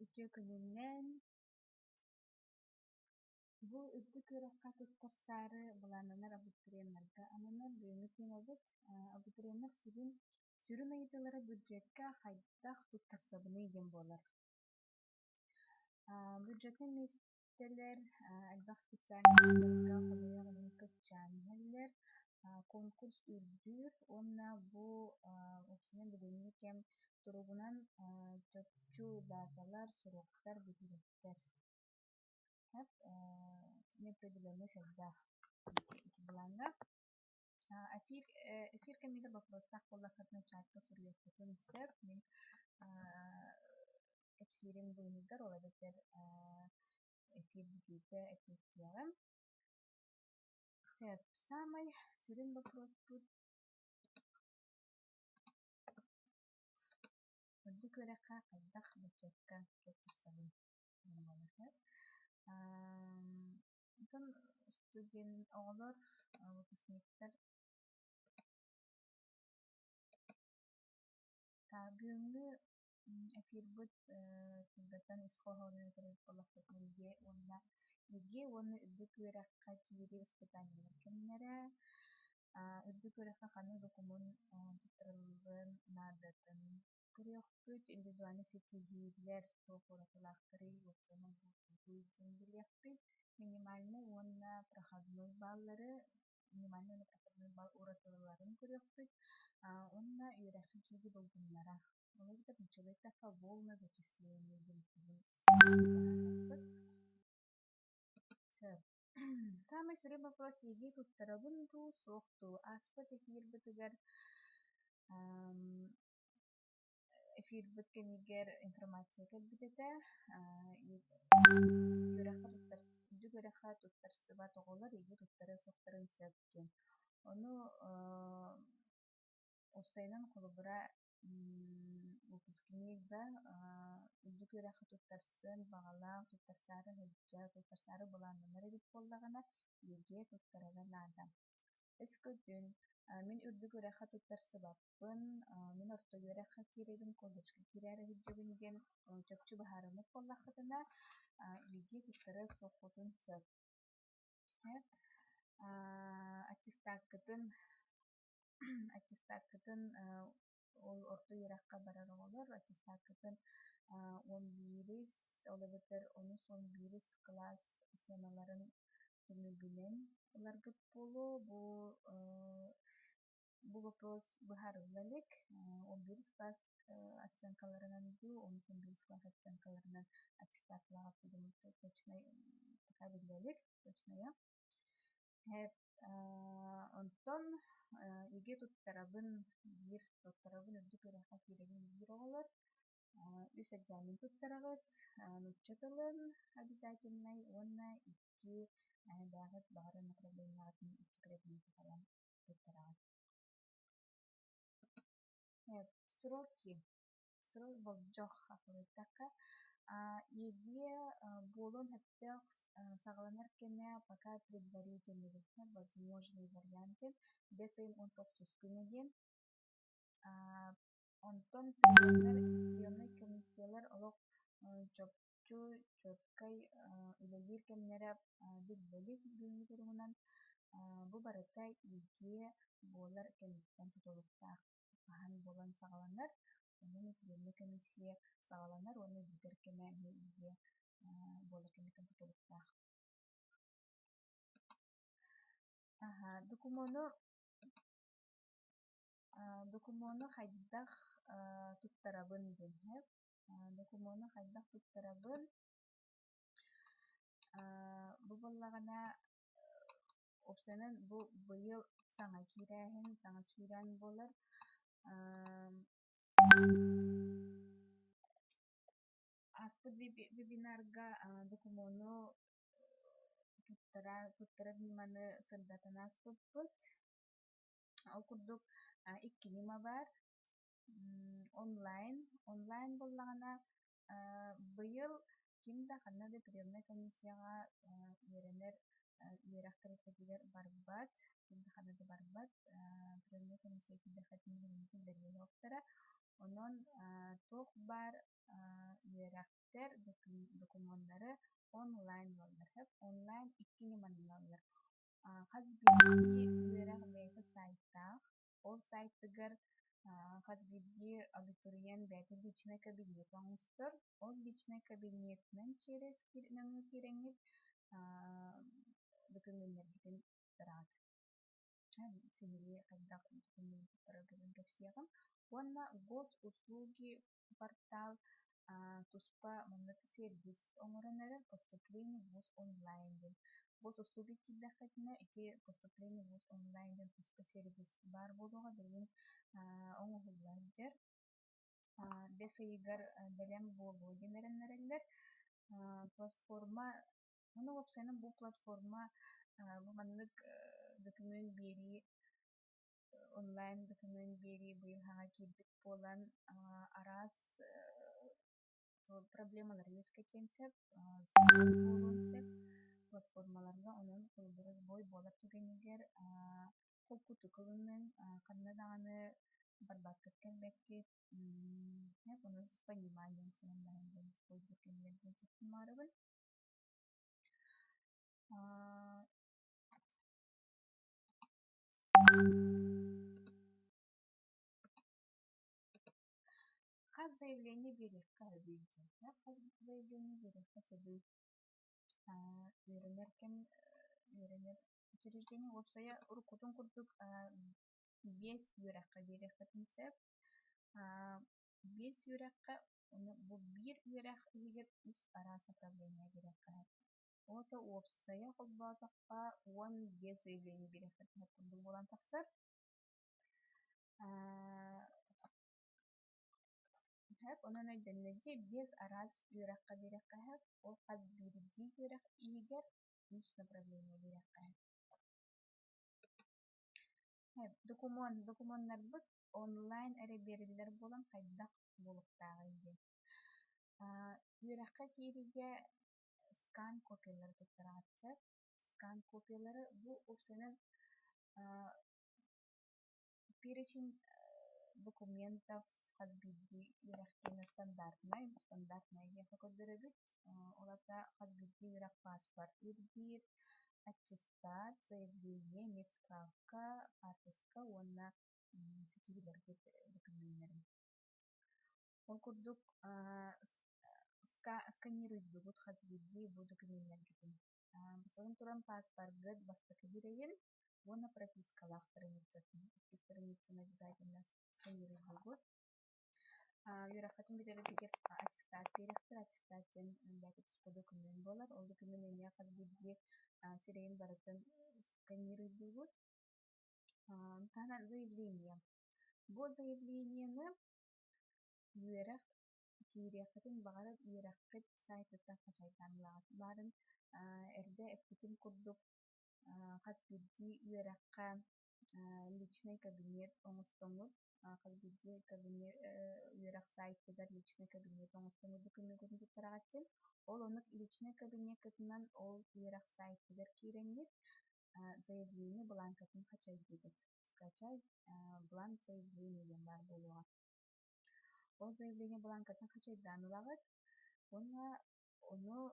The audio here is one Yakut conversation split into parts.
Үтүө күнүнэн! Бу үрдүк үөрэххэ туттарсаары былааннанар абитуриеннарга ананар бүгүҥҥү темабыт абитуриеннар сүрүн ыйытыылара бюджекка хайдах туттарсабыный диэн буолар. Бюджетнай миэстэлэр элбэх специальностарга хомойуох иһин кыччаан иһэллэр. Конкурс үрдүүр уонна бу уопсайынан билиҥҥи кэм туругунан чопчу даталар, сроктар биллибэттэр. Неопределенность элбэх ити былааҥҥа. Эфир кэмигэр боппуруостаах буоллаххытына чатка суруйуоххутун сөп. Мин кэпсиирим быыһыгар, ол эбэтэр эфир бүтүүтэ эппиэттиэҕим. Сөп. Саамай сүрүн боппуруоспут үрдүк үөрэххэ хайдах бюджекка туттарсабын диэн буолар. Онтон студент оҕолор, выпускниктар бүгүҥҥү эфирбит кылгатан ис хоһоонун этэр буоллахпытына ЕГЭ уонна үрдүк үөрэххэ киирии испытаниелар кэмнэрэ, үрдүк үөрэххэ ханнык докумуон туттарыллыан наадатын көрүөхпүт, индивидуальнай ситиһиилэр туох уратылаахтарый, уопсайынан бу тугуй диэн билиэхпит, минимальнай уонна проходной баллары, минимальнай уонна проходной балл уратыларын көрүөхпүт уонна үөрэххэ киирии долгуннара. Ол эбэтэр нууччалыы эттэххэ волна зачисления диэн тугун быһаарыахпыт. Сөп. Саамай сүрүн боппуруос ЕГЭ туттарабын дуу, суох дуу? Ааспыт эфирбытыгар эфирбит кэмигэр информация кэлбит этэ. Үөрэххэ үрдүк үөрэххэ туттарсыбат оҕолор ЕГЭ туттарыа суохтарын сөп диэн. Ону уопсайынан холобура выпускник да үрдүк үөрэххэ туттарсыан баҕалаах, туттарсаары сылдьар, туттарсаары былааннанар эбит буоллаҕына, ЕГЭ туттарара наада. Өскөтүн мин үрдүк үөрэххэ туттарсыбаппын, мин орто үөрэххэ киирэбин, колледжка киирээри сылдьабын диэн чопчу быһаарыммыт буоллаххытына, ЕГЭ туттарыа суоххутун сөп. Аттестаккытын аттестаккытын ол орто үөрэххэ барар оҕолор аттестаккытын 11-ис, ол эбэтэр онус 11-ис кылаас сыаналарын түмүгүнэн ыларгыт буолуо. Бу вопрос быһаарылла илик. 11-ис класс оценкаларынан дуу, онус 11-ис класс оценкаларынан аттестаттааҕыт точнай пока биллэ илик, точная. Онтон ЕГЭ туттарабын диир, туттарабын үрдүк үөрэххэ киирэбин диир оҕолор үс экзамен туттараҕыт: нуучча тылын обязательнай уонна икки бэйэҕит баҕарар направлениеҕытын икки предмети талан туттараҕыт. Сроки срок болдьох ахылыйтахха ЕГЭ буолуон сөптөөх саҕаланар кэмэ пока предварительный возможные варианты бэс ыйын 19 күнэ диэн. Онтон приемнай комиссиялар олох чопчу чуолкай үлэлиир кэмнэрэ биллэ илик бүгүҥҥү туругунан. Бу барыта ЕГЭ буолар кэмиттэн тутулуктаах хаһан буолан саҕаланар. Онон приемнай комиссия саҕаланар уонна бүтэр кэмэ эмиэ ЕГЭ буолар кэмиттэн тутулуктаах. Докумуону хайдах туттарабын диэн сөп. Докумуону хайдах туттарабын? Бу буоллаҕына уопсайынан бу быйыл саҥа киирээһин, саҥа сүүрээн буолар. Ааспыт вебинарга докумуону туттарар ньыманы сырдатан ааспыппыт. Ол курдук икки ньыма баар. Онлайн. Онлайн буоллаҕына быйыл ким да ханна да приемнай комиссияҕа үөрэнэр үөрэх тэрилтэтигэр барбат, ким да ханна да барбат. Приемнай комиссия киирдэххитинэ киллэриэ суохтара. Онон туох баар үөрэхтэр докумуоннары онлайн ылаллар. Онлайн икки ньыманан ылаллар. Хас биирдии үөрэх бэйэтэ сайтаах. Ол сайтыгар хас биирдии абитуриент бэйэтэ личный кабинет оҥостор. Ол личный кабинетынан через нөҥүө киирэҥҥит докумүөннэргитин туттараҕыт. Сиһилии хайдах докумуон туттараргытын кэпсиэҕим. Уонна госуслуги портал туспа маннык сервис оҥорон эрэр поступление в ВУЗ онлайн диэн. Госуслуги киирдэххитинэ ити поступление в ВУЗ онлайн диэн туспа сервис баар буолуоҕа билигин оҥоһулла сылдьар. Бэс ыйыгар бэлэм буолуо диэн эрэннэрэллэр. Платформа, ону уопсайынан бу платформа бу маннык документ биэрии онлайн документ биэрии быйыл саҥа киирбит буолан араас проблемалары үөскэтиэн сөп, сбой буолуон сөп платформаларга, онон холобура сбой буолар түгэнигэр холкутук ылыныҥ, ханна даҕаны барбаккыт кэлбэккит, ону с пониманием сыһыаннаһыҥ диэн сбойдуур кэмигэр диэн сөптөн баҕарабын. Хас заявление биэриэххэ сөбүй диэн. Хас заявление биэриэххэ сөбүй? Үөрэнэр кэм үөрэнэр учреждение уопсайа уруккутун курдук биэс үөрэххэ биэриэххитин сөп. Биэс үөрэххэ бу биир үөрэх иһигэр үс араас направление биэриэххэ сөп. Ото уопсайа холбоотоххо 15 заявление биэриэххитин сөп курдук буолан тахсар. Сөп, онон өйдөннө дии, биэс араас үөрэххэ биэриэххэ сөп, ол хас биирдии үөрэх иһигэр үс направление биэриэххэ сөп. Сөп, докумуон, докумуоннарбыт онлайн эрэ биэриллэр буолан хайдах буолуохтааҕый диэн. Үөрэххэ киириигэ скан копиялары туттараҕыт сөп. Скан копиялары бу уопсайынан перечень документов хас биирдии үөрэх киэнэ стандартнай, стандартнай диэххэ көрдөрөбүт. Ол аата хас биирдии үөрэх паспорт ирдиир, аттестат, заявление, медсправка, хаартыска уонна ситиһиилэргит докумүөннэрин. Ол курдук сканируйдугут хас биирдии бу докумүөннэргитин. Бастатан туран паспоргыт бастакы сирэйин уонна пропискалаах страницатын, икки страницаны обязательно сканируйдугут. Үөрэххитин бүтэрэргитигэр аттестат биэриэхтэрэ. Аттестат диэн бэйэтэ туспа документ буолар. Ол документ эмиэ хас биирдии сирэйин барытын сканируйдугут. Таһынан заявление. Бу заявлениены үөрэх киириэххитин баҕарар үөрэххит сайтыттан хачайдаан ылаҕыт. Баарын эрдэ эппитим курдук хас биирдии үөрэххэ личный кабинет оҥостоҥҥут, хас биирдии кабинет үөрэх сайтыгар личный кабинет оҥостоҥҥут докумуоҥҥутун туттараҕыт диэн. Ол оннук личный кабинеккытынан ол үөрэх сайтыгар киирэҥҥит заявление бланкатын хачайдыыгыт. Скачать бланк заявления диэн баар буолуоҕа. Ол заявление бланкатын хачайдаан ылаҕыт уонна ону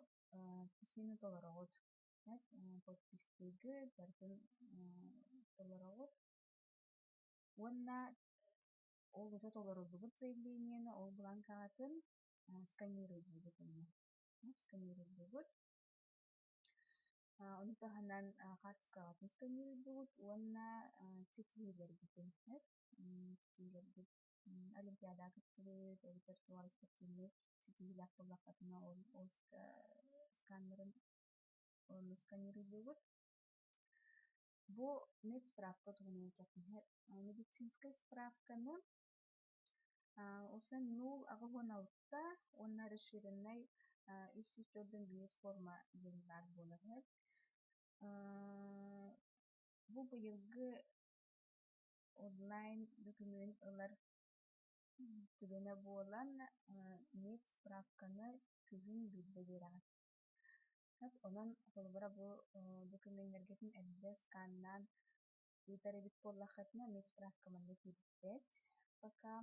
письменно толороҕут. Подпистыыгыт, барытын толороҕут. Уонна ол уже толоруллубут заявлениены ол бланкаҕытын сканируйдуугут эмиэ. Сканируйдуугут. Ону таһынан хаартыскаҕытын сканируйдугут уонна ситиһиилэргитин ситиһиилэргит олимпиадаҕа кыттыбыт эбэтэр туох спортивнай ситиһиилээх буоллаххытына ол ол сканнарын ону сканируйдугут. Бу медсправка туһунан этиэхпин медицинскэй справканы осунан 0,86 уонна расширеннай 345 форма диэн баар буолар. Бу быйылгы онлайн документ ылар түгэнэ буолан медсправканы күһүн биирдэ биэрэҕит. Онон холобура бу докумуоннаргытын эрдэ сканнаан ыытар эбит буоллаххытына медсправка манна киирбэт пока.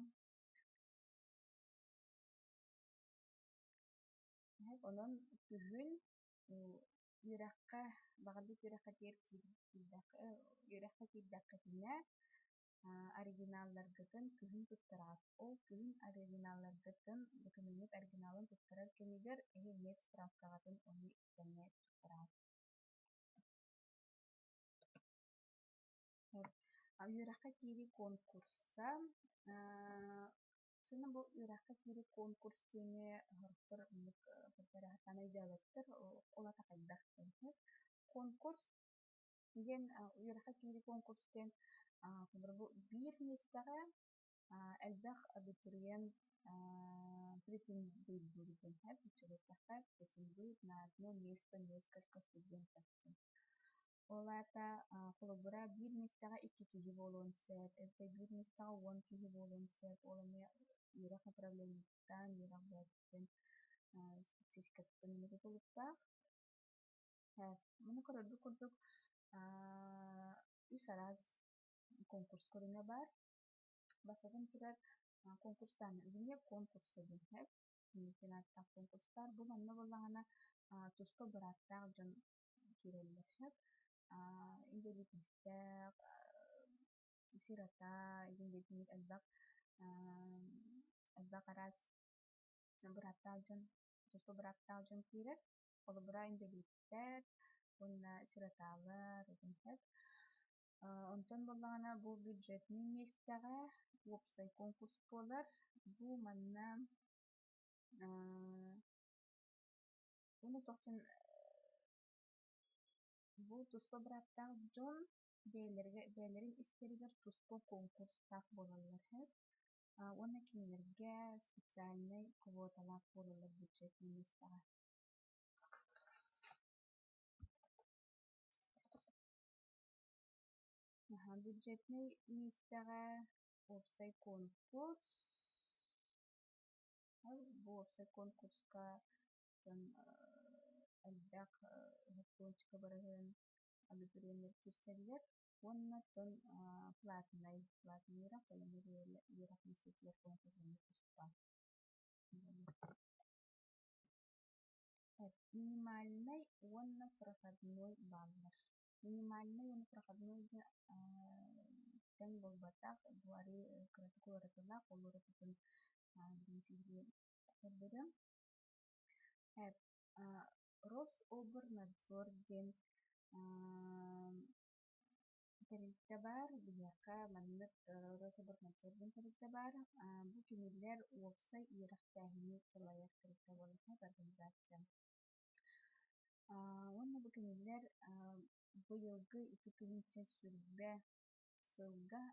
Онон күһүн үөрэххэ, баҕарбыт үөрэххитигэр үөрэххэ киирдэххитинэ, оригиналларгытын күһүн туттараҕыт. Ол күһүн оригиналларгытын, докумеҥҥыт оригиналын туттарар кэмигэр эһи медсправкаҕытын ону тэҥэ туттараҕыт. Үөрэххэ киирии конкурса Сына бу үөрэххэ киирии конкурс диэни сорохтор оннук сатаан өйдөөбөттөр, ол аата хайдах диэн. Конкурс диэн үөрэххэ киирии конкурс диэн бу биир миэстэҕэ элбэх абитуриент претендует диэн претендует на одно место несколько студентов диэн. Ол аата холобура биир миэстэҕэ икки киһи буолуон сөп, эбэтэр биир миэстэҕэ 10 киһи буолуон сөп, ол эмиэ үөрэх направлениетыттан, үөрэх бэйэтиттэн спецификатыттан эмиэ тутулуктаах. Маны көрөрбүт курдук үс араас конкурс көрүҥэ баар. Бастатан турар, конкурстаан вне конкурса диэн диэн ааттаах конкурстар. Бу манна буоллаҕына туспа бырааптаах дьон киирэллэр сөп. Инбэлиитинэстээх, сирота, игин элбэх элбэх араас бырааптаах дьон, туспа бырааптаах дьон киирэр. Холобура, инбэлииттэр уонна сироталар игин сөп. Онтон буоллаҕына бу бюджетный миэстэҕэ уопсай конкурс буолар. Бу манна уонна туох бу туспа бырааптаах дьон бэйэлэрин истэригэр туспа конкурстаах буолаллар сөп. Уонна кинилэргэ специальнай квоталаах буолаллар бюджетный миэстэҕэ. Бюджетный миэстэҕэ уопсай конкурс. Бу уопсай конкурска дьон элбэх уончака бырыһыан абитуриеннар киирсэллэр уонна оттон платнай платный үөрэх төлөнөр үөрэх миэстэтигэр конкурс эмиэ туспа. Минимальнай уонна проходной баллар. Минимальнай уонна проходной диэн тэҥ буолбатах, бу арыый кыратык уратылаах, ол уратытын билигин сиһилии көрдөрүөм. Рособрнадзор диэн тэрилтэ баар, биһиэхэ маннык Рособрнадзор диэн тэрилтэ баар. Бу кинилэр уопсай үөрэхтээһини салайар тэрилтэ буолар организация. Уонна бу кинилэр быйылгы 2020 сылга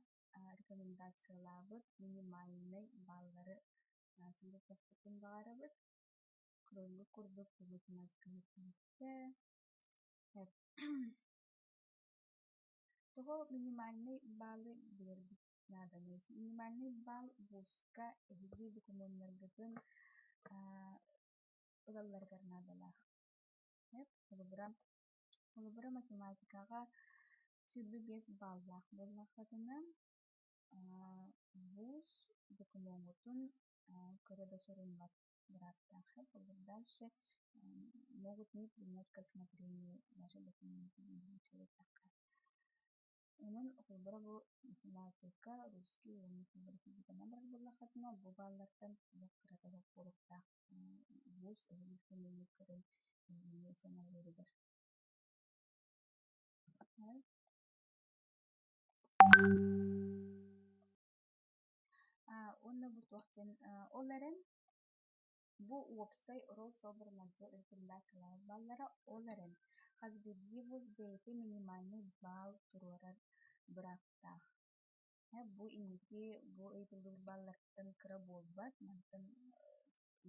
рекомендациялаабыт минимальнай баллары сырдатыахпытын баҕарабыт. Көрөргө курдук математиканы түмүктэ. Тоҕо минимальнай баллы билэргит нааданый? Минимальнай балл вузка эһиги докумуоннаргытын ылалларыгар наадалаах. Холобура, холобура математикаҕа 25 баллаах буоллаххытына, вуз докумуоҥҥутун көрө да соруммат бырааптаах. Дальше могут не принять к рассмотрению ваши документы. Онон холобура бу математика, русский уонна холобура физиканан барар буоллаххытына, бу баллартан олох кырата суох буолуохтаах вуз эһиги көмөнү көрөн эһигини сыаналыырыгар. Уонна бу туох диэн ол эрэн бу уопсай Рособрнадзор рекомендациялаабыт баллара, ол эрэн хас биирдии вуз бэйэтэ минимальнай балл туруорар бырааптаах. Бу инники бу ыйытыллыбыт баллартан кыра буолбат, мантан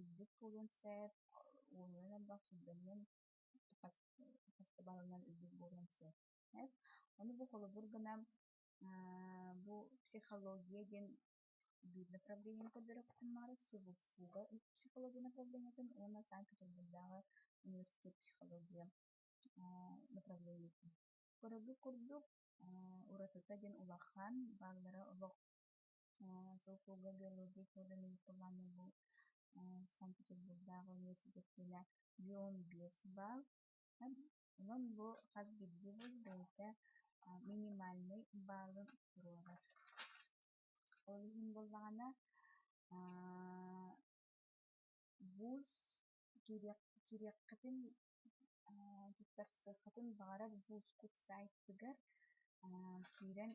үрдүк буолуон сөп, уонунан элбэх сүүрбэннэн хас да баллынан үрдүк буолуон сөп. Ону бу холобур гынан бу психология диэн биир направлениены көрдөрүөхпүтүн баҕарар СВФУ-га психология направлениетын уонна Санкт-Петербурдааҕы университет психология направлениетын. Көрөргүт курдук, уратыта диэн улахан, бааллара олох СВФУ-га биология кодун бу Санкт-Петербурдааҕы университет 15 балл. Онон бу хас биирдии вуз бэйэтэ минимальнай баллын туруорар. Ол иһин буоллаҕына вуз киириэххитин, туттарсыаххытын баҕарар вузкут сайтыгар киирэн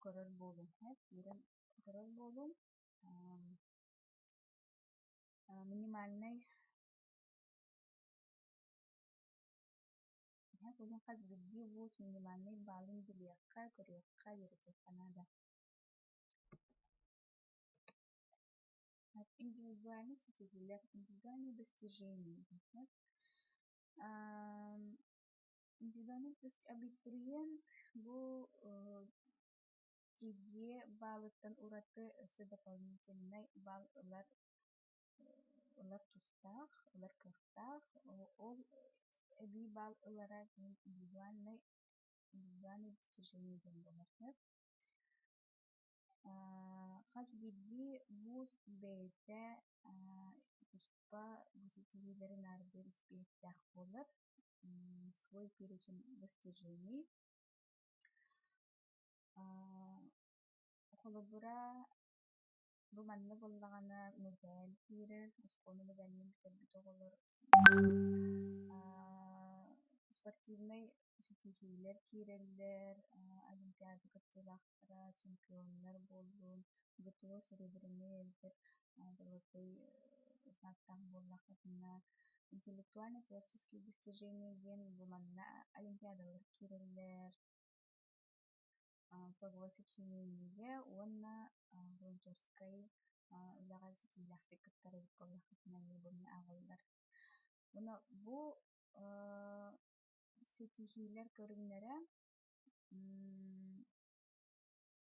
көрөр буолуҥ. Киирэн көрөр буолуҥ. Минимальнай хас биирдии вуз минимальнай баллын билиэххэ, көрүөххэ, үөрэтиэххэ наада. Индивидуальный ситиһиилэр, индивидуальные достижения. Индивидуальный абитуриент бу ЕГЭ баллыттан ураты өссө дополнительнай балл ылар тустаах, ылар кыахтаах. Ол эбии балл ылара индивидуальный достижение диэн буолар. Хас биирдии вуз бэйэтэ туспа бу ситиһиилэри наардыыр испииһэктээх буолар. Свой перечень достижений. Холобура, бу манна буоллаҕына мэдээл киирэр, оскуола мэдээлинэн бүтэрбит оҕолор спортивнай ситиһиилэр киирэллэр, олимпиада кыттыылаахтара, чемпионнар буоллун, ГТО серебряный эбэтэр золотой знактаах буоллаххытына, интеллектуально-творческие достижения диэн бу манна олимпиадалар киирэллэр, итоговое сочинение уонна волонтерскай үлэҕэ ситиһиилээхтик кыттар эбит буоллаххытына эмиэ бу эмиэ ааҕыллар. Уонна бу ситиһиилэр көрүҥнэрэ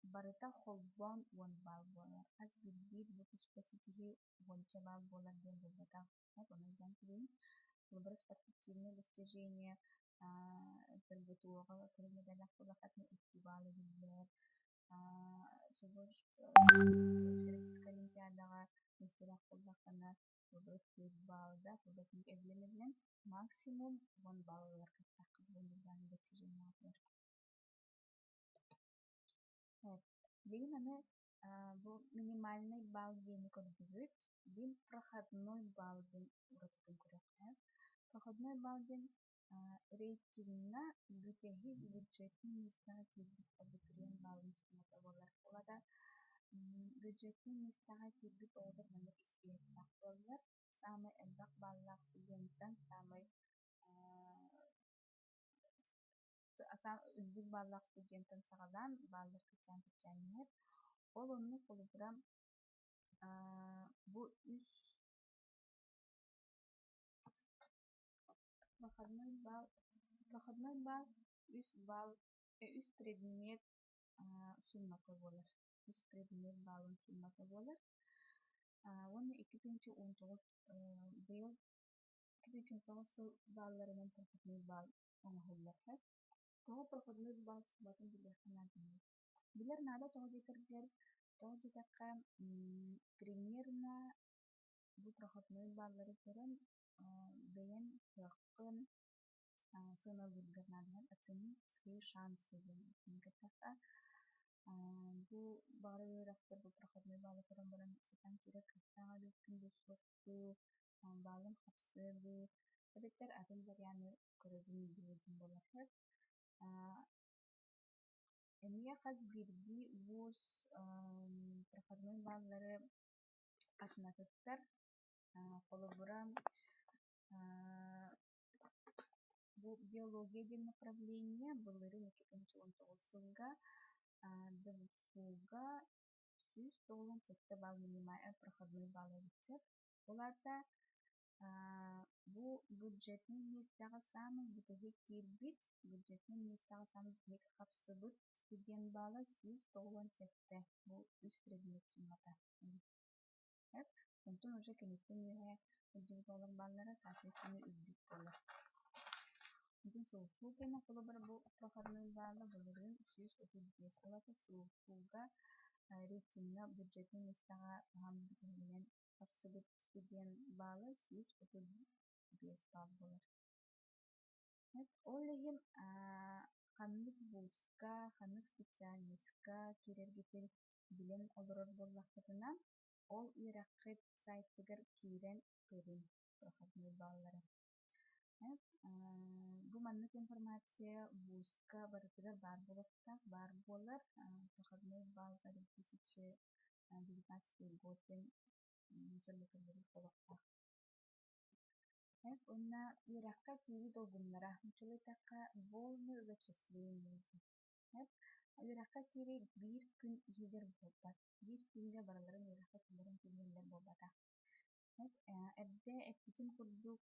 барыта холбоон 10 балл буолар. Хас биирдии бу туспа ситиһии уонча балл буолар диэн буолбатах. Ону өйдөөн кэбиһиҥ. Холобура, спортивные достижения ГТО-ҕа кыһыл медаллаах буоллаххытына 2 балл эбиллэр. Всероссийскай олимпиадаҕа миэстэлээх буоллаххына, холобура, 4 балл да, холобура, эбилэн-эбилэн максимум 10 балл ылар кыахтааххыт бу индивидуальнай достижениеҕытыгар. Билигин аны бу минимальный балл диэни көрдүбүт. Билигин проходной балл диэн уратытын көрүөххэ. Проходной балл диэн рейтиҥҥа бүтэһик бюджетнай миэстэҕэ киирбит абитуриент баллын суммата буолар. Ол аата бюджетнай миэстэҕэ киирбит оҕолор маннык испииһэктээх буолаллар. Саамай элбэх баллаах студенттан саамай үрдүк баллаах студенттан саҕалаан баллар кыччаан-кыччаан иһэр. Ол оннук холобура бу үс проходной балл үс балл үс предмет суммата буолар. Үс предмет баллын суммата буолар. Уонна 2019 быйыл 2019 сыл балларынан проходной балл оҥоһуллар. Тоҕо проходной балл сумматын билиэххэ наада? Билэр наада тоҕо диэтэргэр, тоҕо диэтэххэ, примерно бу проходной баллары көрөн бэйэҥ кыаххын сыаналыыргар наада. Оценить свои шансы диэн эттэххэ, бу баҕарар үөрэхпэр бу проходной баллы көрөн баран сатаан киирэр кыахтаах эбиппин дуу, суох дуу, баллым хапсыа дуу, эбэтэр атын варианы көрөбүн дуу диэн буолар. Эмиэ хас биирдии вуз проходной баллары атын-атыттар. Холобура, бу биология диэн направление былырыын 2019 сылга ДВФУ-га 197 балл минимальный проходной балл эбит сөп. Ол аата бу бюджетнай миэстэҕэ саамай бүтэһик киирбит, бюджетнай миэстэҕэ саамай бүтэһик хапсыбыт студент балла 197. Бу үс предмет суммата. Онтон уже кэнниттэн үөһэ сылдьыбыт оҕолор баллара соответственно үрдүк буолар. Онтон СУФУ кэннэ холобура бу проходной балла былырыын 135. Ол аата СУФУ-га рейтиҥҥа бюджетнай миэстэҕэ хаһан бүтэһигинэн Тахсыбыт студент баала 135 балл буолар. Ол иһин ханнык вузка, ханнык специальноска киирэргитин билэн олорор буоллаххытына, ол үөрэххит сайтыгар киирэн көрүҥ проходной баллары. Бу маннык информация вузка барытыгар баар буолуохтаах, баар буолар. Проходной балл за 2019 год диэн сырдатыллыбыт буолуохтаах. Уонна үөрэххэ киирии долгуннара, нууччалыы эттэххэ, волны зачисления диэн. Үөрэххэ киирии биир күн иһигэр буолбат. Биир күҥҥэ барыларын үөрэххэ киллэрэн кэбиһэллэр буолбатах. Эрдэ эппитим курдук,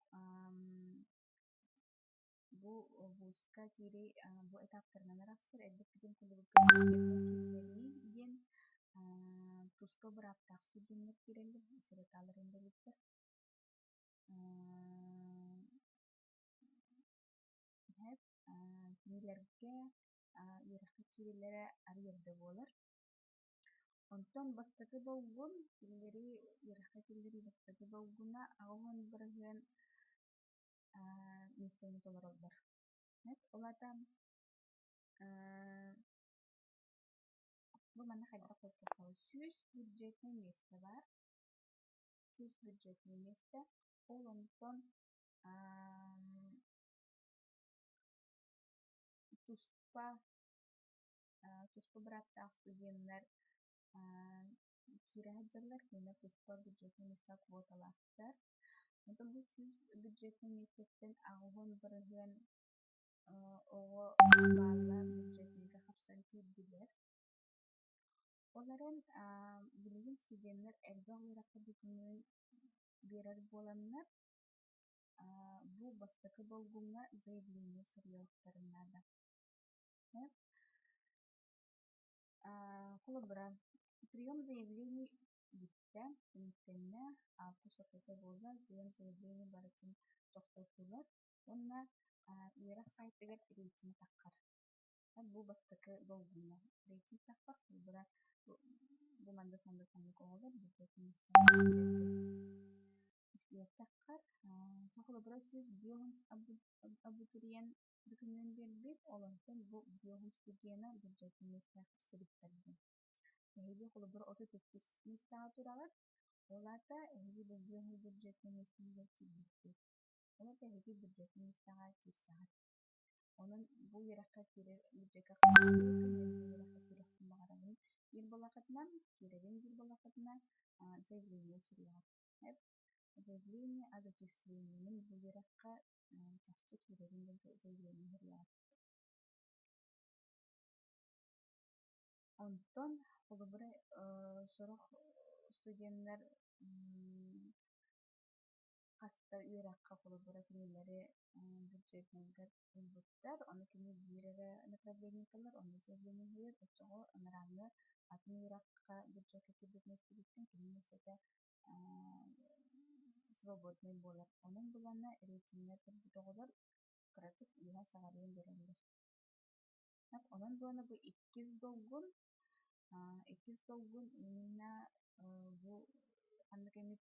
бу вузка киирии бу этаптарынан арахсар. Эрдэ эппитим курдук, киллэрии диэн туспа бырааптаах студеннар киирэллэр, сироталар инбэлииттэр. Кинилэргэ үөрэххэ киирэллэрэ арыый эрдэ буолар. Онтон бастакы долгун киллэрии, үөрэххэ киллэрии бастакы долгуна 80% миэстэни толороллор. Ол аата бу манна хайдах холбооххо 100 бюджетнай миэстэ баар. 100 бюджетнай миэстэ. Ол онтон туспа бырааптаах студеннар киирэ сылдьаллар, кинилэр туспа бюджетнай миэстэ квоталаахтар. Онтон бу 100 бюджетнай миэстэттэн 80% оҕо баалла бюджетныйга хапсан киирдилэр. Ол эрэн билигин студеннар элбэх үөрэххэ докумуон биэрэр буоланнар, бу бастакы долгуҥҥа заявление суруйуохтарын наада. Холобура, прием заявлений бүттэ, түмүктэннэ, август ортото буолла, прием заявлений барытын тохтоттулар уонна үөрэх сайтыгар рейтинг таххар. Бу бастакы долгуҥҥа рейтинг таххар, холобура, бу маннык маннык маннык оҕолор бюджетный миэстэҕэ испииһэк таххар. Холобура, 105 абитуриент документ биэрбит, ол онтон бу 5 студена бюджетный миэстэҕэ хапсыбыттар диэн. Эһиги холобура 32 миэстэҕэ тураҕыт, ол аата эһиги бу 5 бюджетный миэстэҕэ киирбиккит. Ол аата эһиги бюджетный миэстэҕэ киирсэҕит. Онон бу үөрэххэ киирэр бюджекка үөрэххэ киириэхпин баҕарабын диир буоллаххытына, киирэбин диир буоллаххытына, заявление суруйаҕыт. Заявление о зачислении. Мин бу үөрэххэ чахчы киирэбин диэн заявление суруйаҕыт. Онтон холобура сорох студеннар хаста үөрэххэ холобура кинилэри бюджетныйга ылбыттар, ону кини биир эрэ направление ылар, онно заявление суруйар, оччоҕо анарааҥҥы атын үөрэххэ бюджекка киирбит миэстэтиттэн кини миэстэтэ свободнай буолар. Онон булана рейтиҥҥэ турбут оҕолор кыратык үөһэ саҕарыйан биэрэллэр. Онон булана бу иккис долгун именно бу ханнык эмит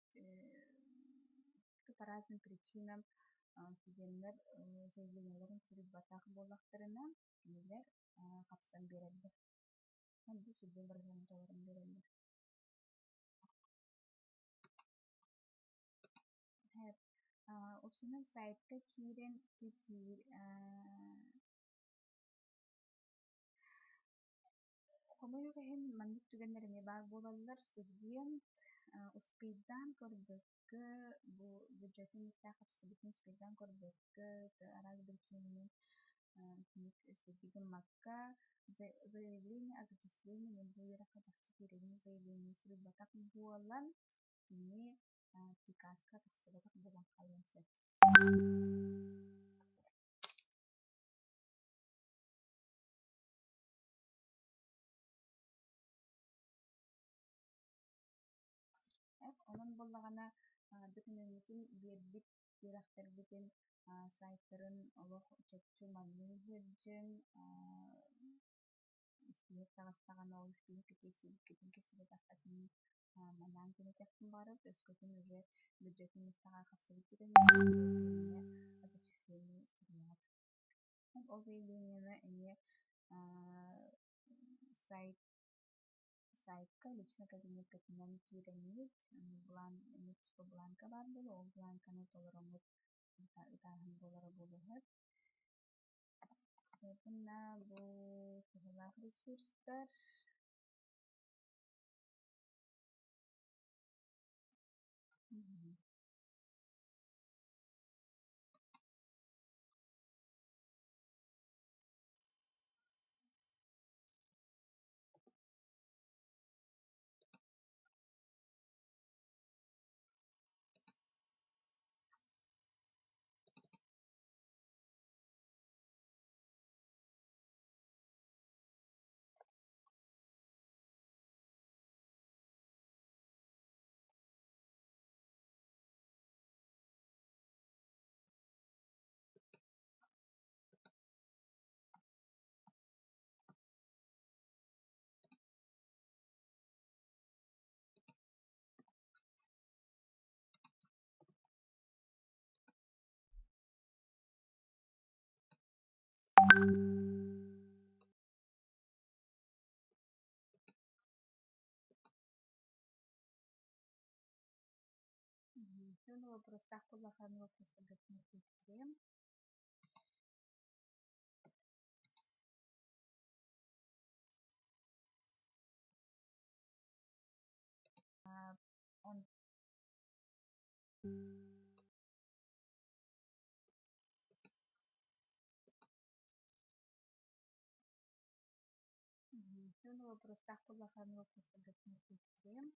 по разным причинам студеннар заявлениеларын суруйбатах буоллахтарына, кинилэр хапсан биэрэллэр. Бу 20% толорон биэрэллэр. Уопсайынан сайтка киирэн хомойуох иһин маннык түгэннэр эмиэ баар буолаллар. Студент успейдаан көрбөккө, бу бюджетный миэстэҕэ хапсыбытын успейдаан көрбөккө, араас причинанан следить гыммакка, заявление о зачислении мен бу үөрэххэ чахчы киирэбин заявление суруйбатах буолан, кини приказка тахсыбатах буолан хаалыан сөп. Онон буоллаҕына докумуоммутун биэрбит үөрэхтэрбитин сайтарын олох чопчу маныы сылдьыҥ, испииһэк таҕыстаҕына ол испииһэккэ киирсибиккитин киирсибэтэххитин Манаан кэнэтиэхпин баҕарабыт, өскөтүн уже бюджетнай миэстэҕэ хапсыбыт түгэнигэр заявление о зачислении суруйаҕыт. Ол заявлениены эмиэ сайт сайтка личный кабинеккытынан киирэҥҥит, бланк эмиэ туспа бланка баар буолуо, ол бланканы толороҥҥут ытааһын буолара буолуоһар. Уонна бу туһалаах ресурстар. Уонна вопростаах буоллаххына вопростаргытын эппиэттиэм. Уонна вопростаах буоллаххына вопростаргытын эппиэттиэм.